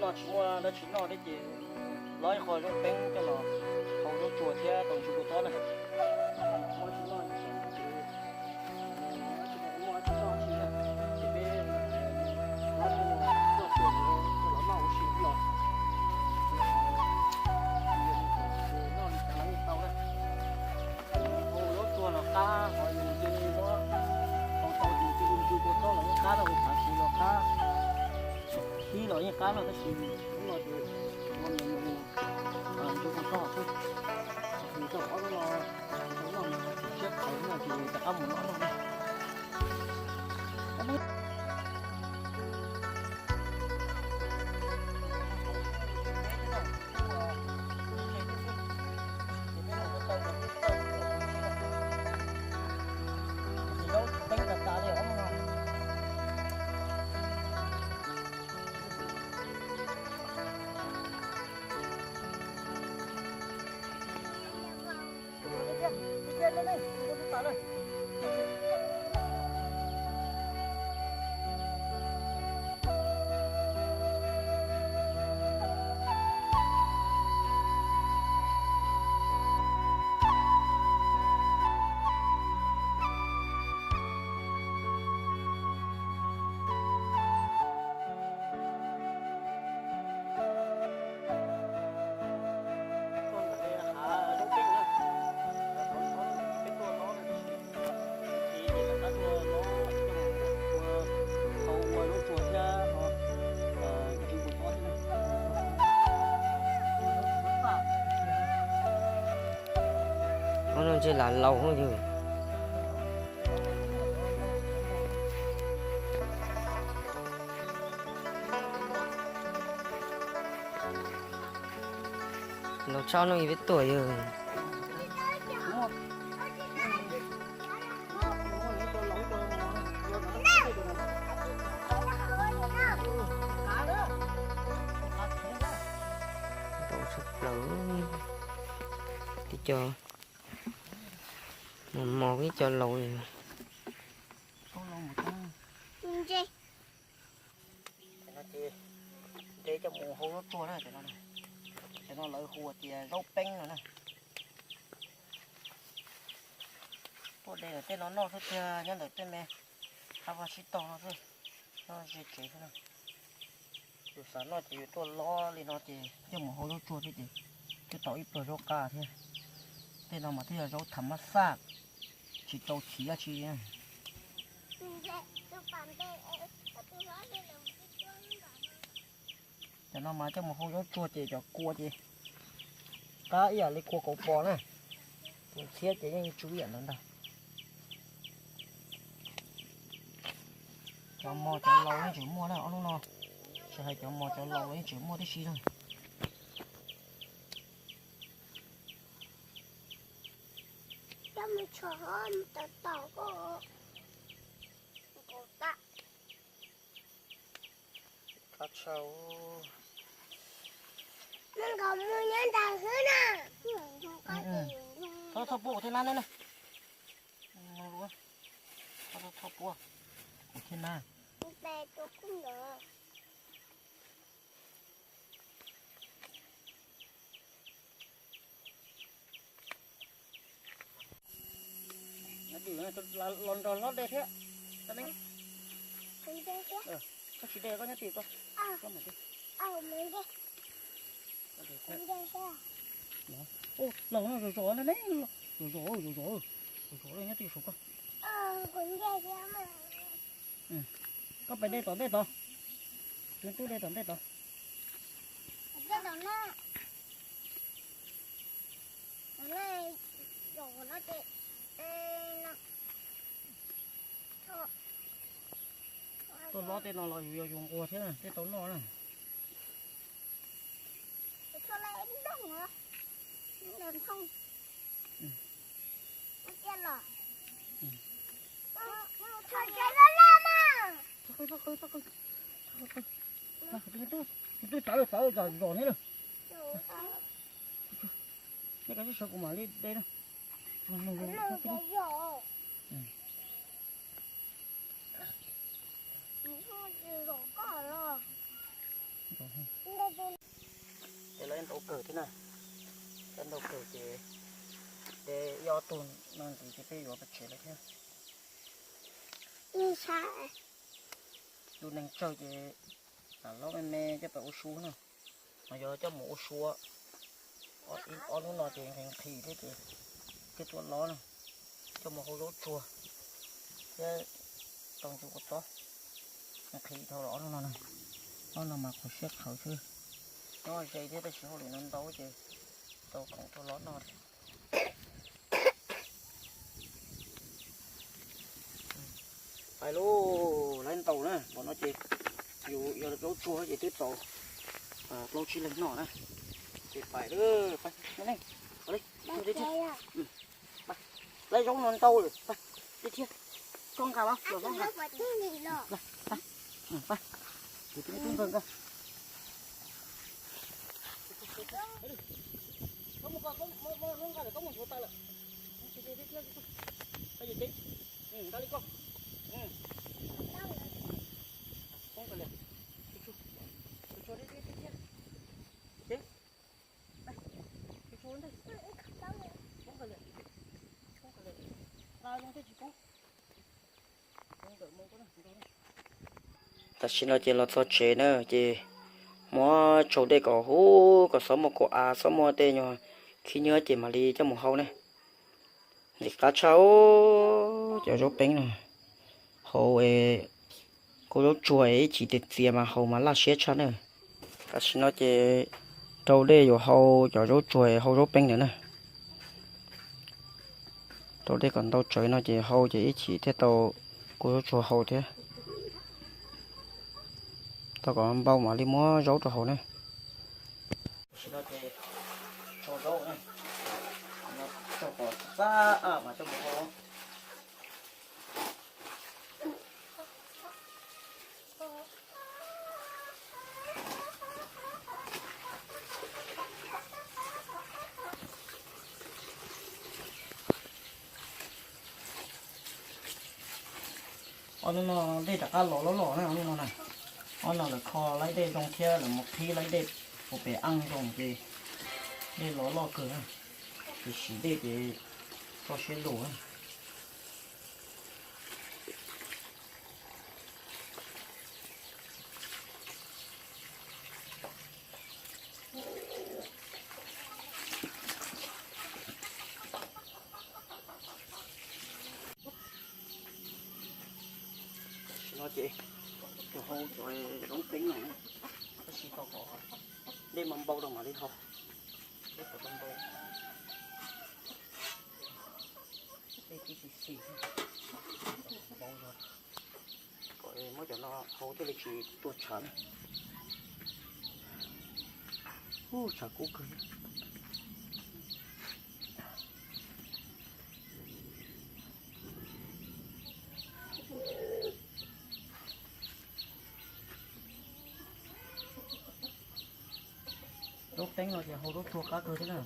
No tsis muaj dab tsi noj thiab ces lob ib qho zaub peeb coj los hau zaub tsuag thiab tau ntsis kua txob na. Muaj tsis noj ces muaj tsis noj tsis na, ces peb lob tuaj tsuag coj los noj ua si los. Noj li cas los yeej tau na. Hau zaub tsuag los qab, ho yus cia li muab hau tau ces cia li ntsis kua txob los yeej qab, ua phav kuv los qab, qhib los yeej qab no tab sis hnub no ces ua mus ntsis kua txob xwb. Nws tau ob lub no, tau noj mas siab qhawv no ces rov qab mus noj noj na. Ob no ntshe lam laus yog. Laus tshaj no peb tuaj yog. Tau tshaj plaws. Tib co mos mos, ib co laus li. Ces no ces de coj mus hau zaub tsuag na, cov no, cov no lawv hu tias zaub peeb no na. Tuaj de ntawm tej no noj xwb tiag, nyob ntawm tej me qab vaj sib tog no xwb, nyob ze tsev xwb na. Yus xav noj ces yus tuaj lob li no ces coj mus hau zaub tsuag thiab ces twb tau ib pluag zaub qab thiab. Tej no mas twb yog zaub tham mab xaj, tsis rau chiv dab tsi. Cov no mas coj mus hau zaub tsuag ces cov kua ces qab ib yam li kua kauv pos na, tus ntxhiab ces yeej tsw ib yam ntawd ntag. Cov mos cov laus yeej tseem muaj na ob hnub no, tsis hais cov mos cov laus los yeej tseem muaj tib si na. Qab tshau. Txhob, txhob pub kuv thiab na, ne ne. Txhob, txhob pub kuv thiab na. Nyob tim los nrog hlob de thiab. Koj tsis de koj nyob tim koj. Laus no zom zom ne, zom zom, zom zom, zom zom nyob tim saum koj. Koj pais de tom ntej tod. Tus tub de tom ntej tod. Tuaj lob tej no los yus yog yus nquag thiab tej tau noj na. Tus tub tsav lawm, tsav zom ne lawm. Nej kav tsij sawv kuv mam li de na. Zom Cov ntau kawg ces deb ib ob tug no ntxiv ces peb yuav pais tsev lawm thiab. Lub neej tsawg ces lam lob me me coj pais ua suab na. Mas yog coj mus ua suab, ob lub no ces nqhis nqhis thiab ces thiaj tuaj lob na. Coj mus hau zaub tsuag thiab tau ntsis kua txob, nqhis dhau los ob lub no na. Ob no mas qhuav siab qhawv xwb. Nyob ze thiab tab sis hauj lwm no ntau ces tau khoom tuaj lob noj. Pais lauj, lawv ntaus na, npaum no ces yus yog zaub tsuag ces twb tau plaub tsib leeg noj na. Ces pais, pais, pais, zaub no ntau lawm, pais, pais, tso nqa los, los zaub nqa. Pais, yus twb nqaij nqa. Koj mus, koj mus nqa lawm, koj mus nchuav tas lawm. Nqa li koj. Poob kawg li. Tsuag tsuag li, tsuag tsuag li. Tam sim no ces los txog tsev na ces muab tsau dej kom huv kom xov muaj kua av, xov muaj tej nyuag khib nyiab ces mam li coj mus hau ne. Ntxim qab tshaj os, cov zaub peeb no, hau es kua zaub tsuag es ib chim txias txias mas haus mas laj siab tshaj na. Tam sim no ces rau dej yuav hau cov zaub tsuag hau zaub peeb ntawd na. Rau dej kom ntau tsawv no ces hau ces ib chim thiaj tau kua zaub tsuag hau thiab. Tau kom npau mam li muab zaub rau hauv na. Tam sim no ces tsau zaub, tsau kom txaj mas coj mus hau. Ob hnub no dej rov qab los loj loj na, ob hnub no na. Ob no lawv kho laib dej zoo thiab lawv mus qhib laib dej puag pem aj zoo ces dej los loj kawg na. Ces siv dej ces txoj siab lug na. Tam sim no ces cov hau cov zaub peeb no, tab sis tau kom dej mas npau rau mam li hau. Dej kom npau, dej tib xis xis, npau zog. Kom muab cov no hau thiaj li tsis tua tshav na. Ub, tshav kub kawg. Zaub teeb no ces hau zaub tsuag qab kawg thiab na.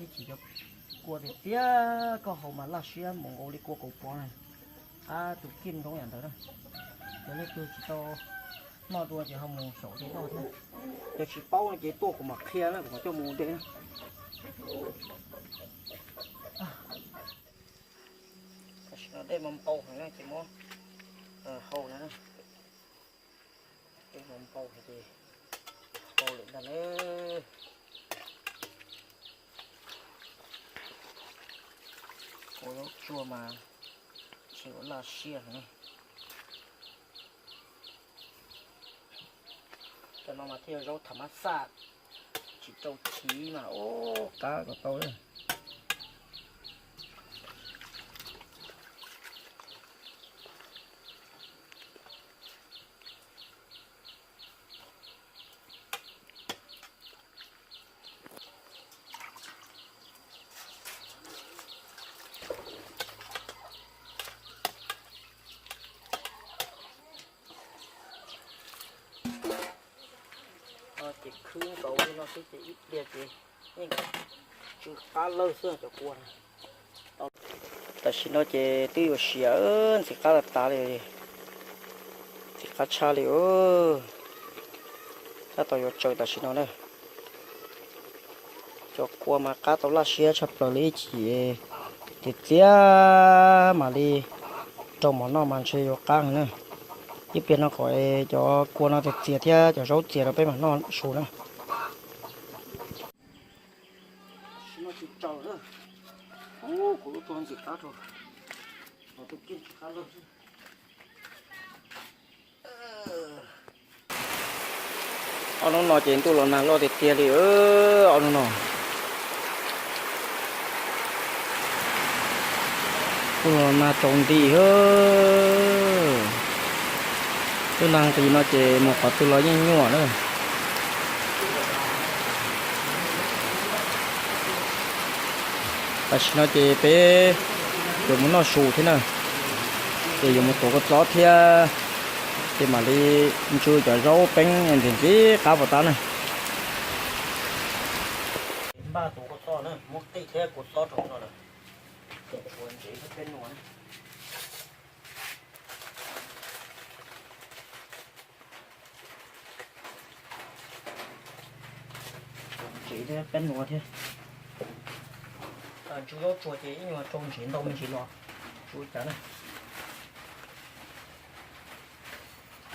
Ib chim cov kua tiag tiag koj haus mas laj siab mus nkaus li kua kaus pov na. Qab tus kij zoo yam ntawd na. Cov leej twg tsis tau noj dua ces ho mus xyaum ces noj thiab. Cov tsis paub no ces tuaj kuv mam qhia na, kuv mam coj mus de na. Tam sim no dej mas npau heev na ces muab hau na. Dej mas npau heev ces hau lawm ntag na. Ua zaub tsuag mas tsis ua laj siab heev. Cov no mas thiaj yog zaub tham mab xaj, tsis rau chiv mas ub qab kom tau. Ces khwb nkaus li no xwb ces ib pliag ces yeej tsw qab lawg xwb cov kua no. Tam sim no ces twb yuav siav ntxim qab tas tas li, ntxim qab tshaj li. Tab tom yuav tsaws tam sim no na. Cov kua mas qab tau laj siab tshaj plaws li, ib chim txias txias mam li rau mov noj mas ntshe yuav qab heev na. Ib pliag no kom cov kua no txias txias thiab cov zaub txias rau peb mam noj su na. Kuv lub tuag ntxim qab rau, tus kiag tsis qab lawm. Ob hnub no ces ntuj los nag loj tiag tiag li, ob hnub no. Ntuj los nag tsaus nti. Ntuj nag nqis no ces mus qhov twg los yeej nyuaj na. Tam sim no ces peb yuav mus noj su thiab na, ces yuav mus tuav kua txob thiab, ces mam li ntsw cov zaub peeb ntxim ntxim qab puas tab na. Npaj tuav kua txob na, muab qij thiab kua txob rau no lawm, ua ntsev thiab peb nua na. Ntsev thiab peb nua thiab. Ntsw zaub tsuag ces ib nyuag rau ntsev ntau me ntsis los tsis ua cas na.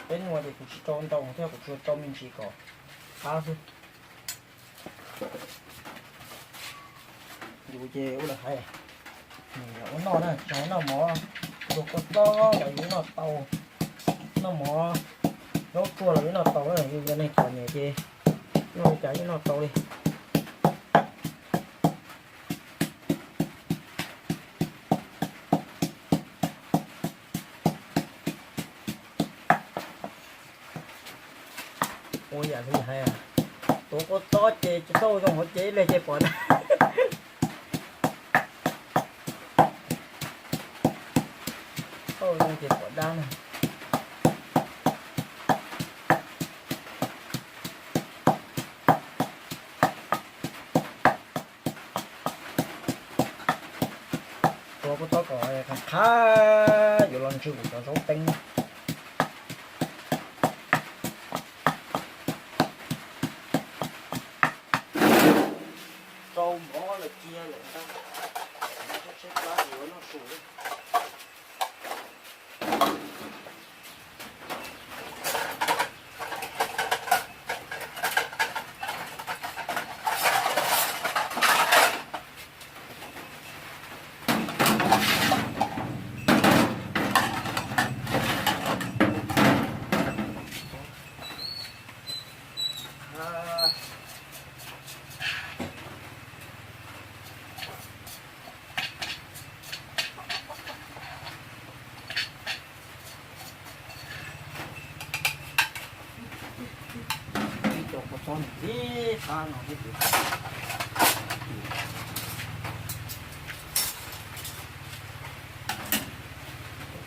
Peb nua ces kuv tsis rau ntau thiab, kuv tsuas rau me ntsis kom qab xwb. Yus ces ua lawm hais, yus ua noj na, tsis hais noj mov, tus kua txob los yus noj tau, noj mov zaub tsuag los yus noj tau, yus yog neeg txom nyem ces noj li cas yeej noj tau li. Ua yam li hais, tuav kua txob ces tsis tau zoo hauv ces ib leeg ces pom dab. Tau zoo ces pom dab na. Tuav kua txob kom qab qab yuav los ntsw kuv cov zaub teeb. Rau mov lawm cia lawm ntag, tshaib tshaib plab ces yuav noj su. Ib co kua txob ntxim qab no thiab ces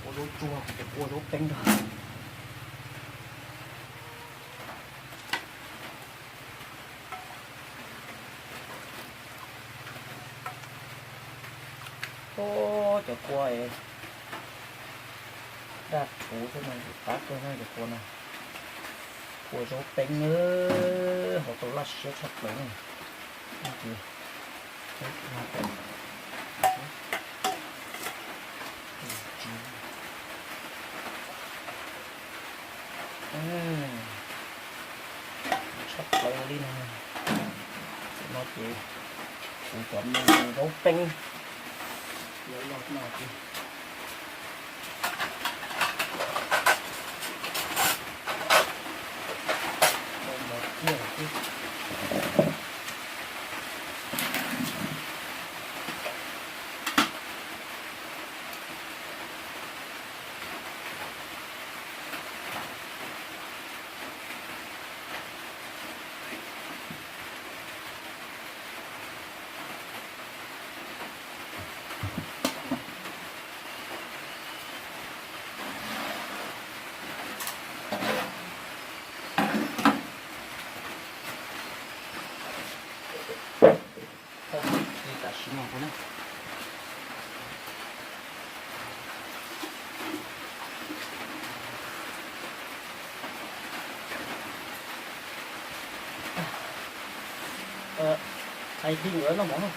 ua zaub tsuag, ua zaub teeb ntag. Cov kua daj rhuv xwb no, qab kawg no cov kua no. Kua zaub teeb, hauv tau laj siab tshaj plaws ne. Tshaj plaws li no. Tam no ces kuv cov me zaub teeb yuav los no ces los kiag lawm xwb. Hais Hli nkawd noj mov,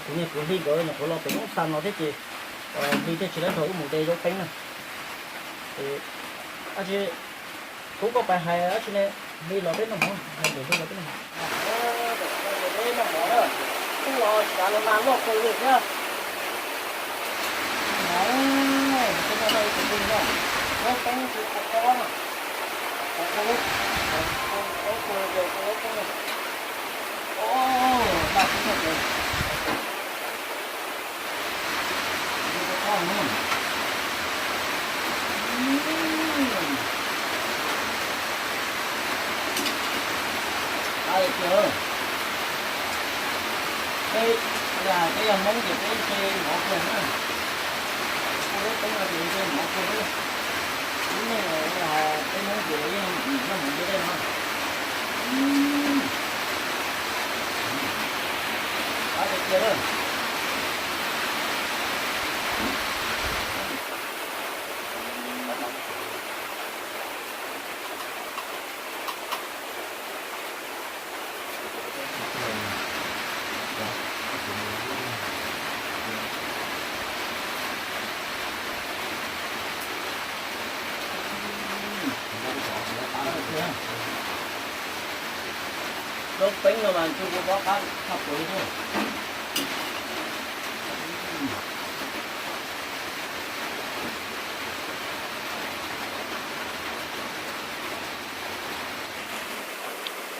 kuv niag kuv Hli nkawd nyuam qhuav los pem lub xa no thiab ces Hli thiaj tsis lab nrog wb mus de zaub teeb na. Ab tsi, kuv koj pais hais ab tsi ne, Hli los peb noj mov, hais Hli los peb noj mov. Peb noj mov na, kuj los xav los nag loj kawg li thiab. Zaub teeb tsis tau no, zaub teeb tsis tau no. Peb, peb yog Hmoob ces peb ntshe mov kawg na. Kuv lub teeb no ces ntshe mov kawg na. Lub neej peb Hmoob ces yeej noj mov ntiaj teb no. Qab tiag tiag. Zaub teeb no mas ntshe kuv pom qab tshaj plaws li thiab.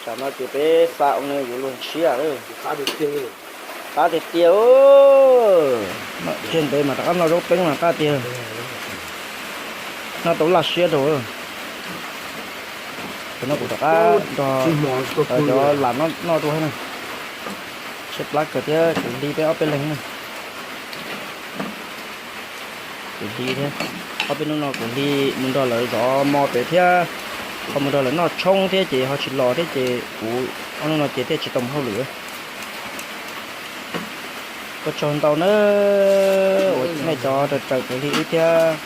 Tsam no ces peb xa ua no yuav luag ntshiab lawm. Qab tiag tiag. Noj kiag ntev mas rov qab noj zaub teeb mas qab tiag. Noj tau laj siab rau. Ces no kuv rov qab nrog cov lam noj dua na. Tshaib plab kawg thiab, kuv Hli peb ob peb leeg na. Kuv Hli thiab, ob peb hnub no kuv Hli mus nrog lawv zov mov pem thiab, ho mus nrog lawv noj tshoob thiab ces ho tsis los thiab ces kuv ob hnub no ces thiaj tsis tau mus hauj lwm. Ua tsaug ntau na, uas nej cov raws raws kuv Hli wb thiab.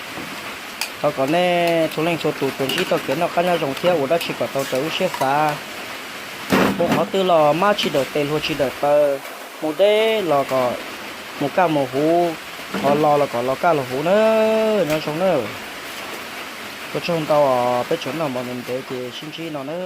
Thov kom nej txhua leej txhua tus tsuas ntsib txoj kev noj qab nyob zoo thiab ua dab tsi kom tau raws lub siab xav. Mus qhov twg los mab tsis dawm tes, hluas tsis dawm taw, mus deb los kom mus kaj mus huv, qhov lo los kom los kaj los huv na. Nyob zoo na. Ua tsaug ntau os, peb tseem noj mov ntev ntev ces sib ntsib no na.